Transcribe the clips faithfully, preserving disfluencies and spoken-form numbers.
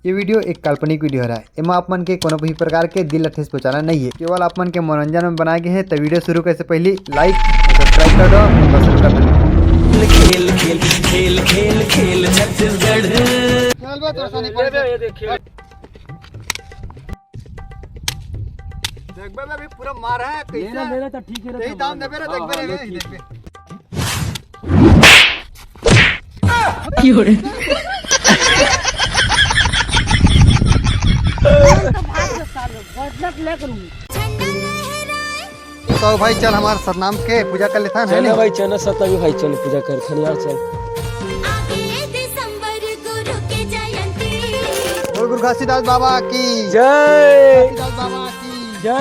ये वीडियो एक काल्पनिक वीडियो हरय। एमा आप मन के कोनो भी प्रकार के दिल ला ठेस पहुंचाना नहीं है, केवल आप मन के मनोरंजन में बनाए गए है। तो वीडियो शुरू करे से पहले like, subscribe कर दो और पसंद कर दो। खेल खेल खेल खेल खेल छत्तीसगढ़। चल बे, तोर सानी पड़ गया। ये देखिए। देख बे, अभी पूरा मार है, ये कैसे ना है? मेरा तो ठीक है रे, यही तो दाम मार। देबे रे, हाँ, देख बे हाँ, रे, ये यही ठीक। देख बे। तो भाग जा साले, बदला के लेकर हूँ। तो भाई चल, हमार सतनाम के पूजा कर लेता है चल ना। भाई, चल ना सतनामी भाई, चल पूजा कर थन यार, चल। आगे दिसंबर गुरु के जयंती। बोल गुरु घासीदास बाबा की जय। घासीदास बाबा की जय।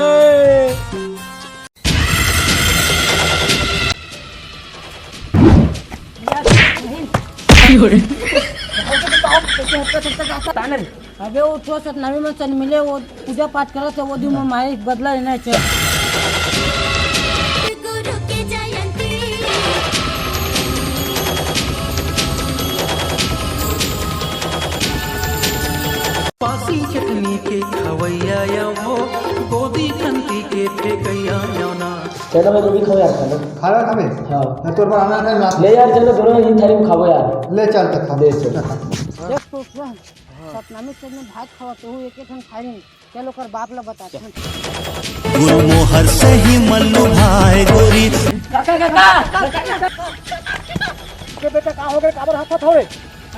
अबे वो तो सतनामी में चल मिले, वो पूजा पाठ करत है, वो दिन में मारे बदला लेना है, चल। गुरु के जयंती। पासी चटनी के खवैया या वो, गोदी कंती के फेंकैया या ना। चलो भाई, जो भी खाओ यार, खा लो। खाना खाबे? हाँ। मैं तोर बर आना था, रात ले यार, चलो दोनों ही थाली में खाओ यार। ले चल, तक खा। ले चल। देख तो सुन, सतनामी से में भात खावा, तो एक एक ठन खाई नहीं। चल, ओकर बाप ला बता। गुरु मोहर से ही मल्लू भाई गोरी। काका, काका। के बेटा, का हो गए? काबर हाथ हथौड़े?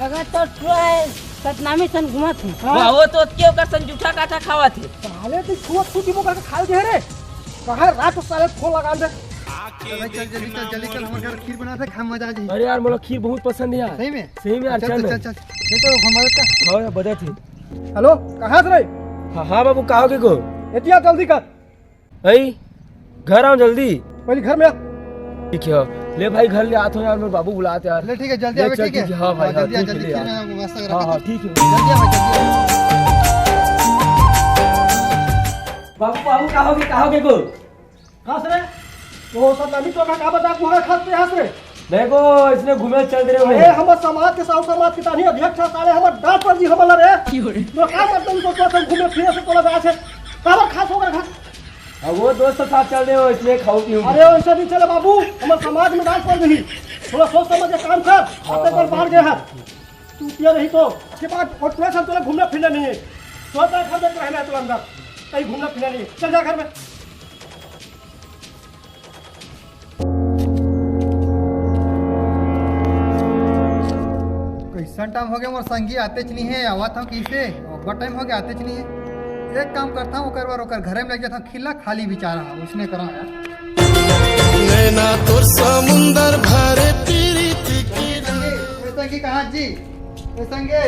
अगर तो तू है, सतनामी सन घुमत है। हाँ। वो तो के ओकर सन जूठा काठा खावत है। साले, तू छुआ छूटी मोकर के खाल दे रे। कहाँ रात को साले फोन लगा दे। अरे चल, जल्दी चल, जल्दी चल, हमारे घर खीर बना दे, खा, मजा आ जाए। अरे यार, मोला खीर बहुत पसंद है यार। सही में? सही में यार, चल चल तो, ना। चल, चल। ये तो हमारे का। हाँ यार, बजट है। हेलो, कहाँ से रे? हाँ, हाँ बाबू, कहाँ के को? एतिया जल्दी कर। अई, घर आओ जल्दी। पहले घर में आ। ठीक है, ले भाई, घर ले आत हो यार, मेरे बाबू बुलाते यार। ले ठीक है, जल्दी ले आवे, चल, ठीक है? ठीक है, हाँ भाई, हाँ, जल्दी आ, ठीक है, जल्दी ले खीर आ। में व्यवस्था करा हाँ, हाँ, दे। ठीक है। जल्दी आ भाई, जल्दी आ। बाबू, बाबू, कहाँ हो के, कहाँ हो के को? कहाँ से रे? वो सतनामी तो का, का बता, कुहाँ खास पे हंस रे? देखो, इसने घूमे चल रहे अरे, हुए। हमर समाज के साहू समाज के तानी अध्यक्ष है, साले हमर डांट पर जी हमला रे। क्यों रे? तो का मतलब तो, तो, तो घूमे फिरे से तोला जाए छे। काबर खास होकर खा? अब वो दोस्त के साथ चल रहे हो, इसलिए खाऊ पीऊ। अरे, वैसा नहीं चले बाबू, हमर समाज में डांट पर नहीं। थोड़ा सोच समझ के काम कर, हाँ, अपने हाँ, पर बाहर गए हाथ। तू पिया नहीं तो, उसके बाद और थोड़ा सा तोला घूमना फिरना नहीं है। सोच रहा घर में रहना है तोला अंदर, कहीं घूमना फिरना नहीं है। चल जा घर में। कैसन टाइम हो गया, मोर संगी आतेच नहीं है, आवत हूँ कैसे, अब्बड़ टाइम हो गया, आतेच नहीं है। एक काम करता हूँ, ओकर बर ओकर घरे में लेके जाता हूँ, खिल्ला खाली बिचारा है, उसने करा यार। नैना तोर समुंदर भरे पीरित की। ए संगी कहाँ जी? ए संगी,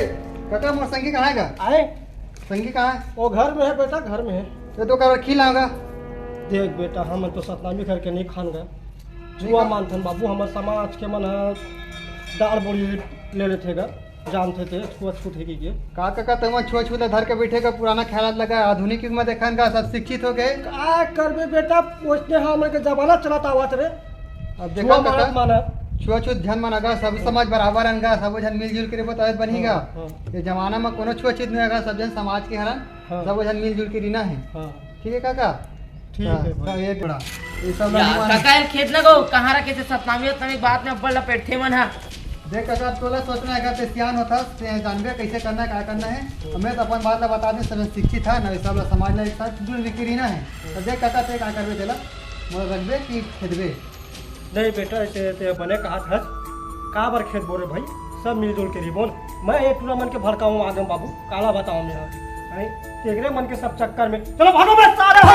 काका मोर संगी कहाँ है गा? आए? संगी कहाँ है? वो घर में है बेटा, घर में है। ये तो कर खिलाऊंगा। देख बेटा, हम तो सतनामी करके नहीं खान गा। ठीक जुआ है। मानथन बाबू, हमर समाज के मन ह दाड़ बोली ले लेथे गा, जानथे ते छुआछूत हे कि के। का काका, तुम छुआछूत धर के बैठे का पुराना ख्याल लगा, आधुनिक युग में देखन का सब शिक्षित हो गए। का करबे बेटा, ओसने हमन के जमाना चलत आवत रे। अब देखा छुआ काका, मानत मानत। छुआछूत झन मन अगर सब समाज बराबर अन गा, सब झन मिलजुल के रहिबो तबे बनही गा। हाँ, हाँ। ये जमाना में कोनो छुआछूत नहीं अगर सब झन समाज के हरन, हाँ। सब झन मिलजुल के रहिना है। हाँ। ठीक है काका? ठीक हाँ, है भाई। हाँ, ये थोड़ा, ये सब यार, नहीं माने। काका, ये खेत लगो, कहाँ रखे थे सतनामी उतनामी बात में अब्बड़ लपेटथे मन हा। देख काका, अब तोला सोचना है, अगर ते सियान होता, ते जानबे कैसे करना है, क्या करना है। हमें तो अपन बात ला बता दे, सब शिक्षित है ना, ये सब ला समाज ला एक साथ जुड़ के रहिना है। तो देख काका, ते क्या करबे तेला, मोला रखबे कि खेदबे? नहीं बेटा, ऐसे ते बने कहा था, का बर खेदबो रे भाई, सब मिलजुल के रहिबो। मैं ये टूरा मन के भड़काऊं आगम बाबू, काला बताऊं मैं, हैं? तेगरे मन के सब चक्कर में, चलो भागो बे सारे हो।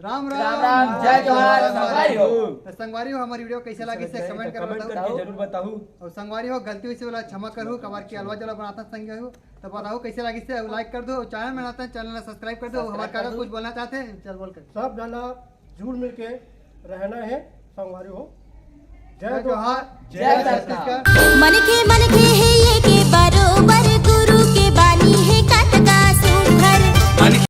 राम राम। राम राम, जय जोहार, संगवारी हो। तो संगवारी हो, हमारी वीडियो कैसे लगी से कमेंट कर कमेंट बताओ। करके जरूर बताओ। और संगवारी हो, गलती हुई से वाला क्षमा करू, कबार की अलवा जला बनाता संगवारी हो। तो बताओ कैसे लगी से, लाइक कर दो, चैनल में आता है, चैनल ला सब्सक्राइब कर दो। सब्सक्राइब हमारे कर काका दो। कुछ बोलना चाहते हैं, चल बोल कर। सब जना जुड़ मिल के रहना है संगवारी हो। जय जय जोहार, जोहार, जय जय छत्तीसगढ़। छत्तीसगढ़। मन के, मन के हे ये के बरोबर, गुरु के बानी हे कतका सुंदर।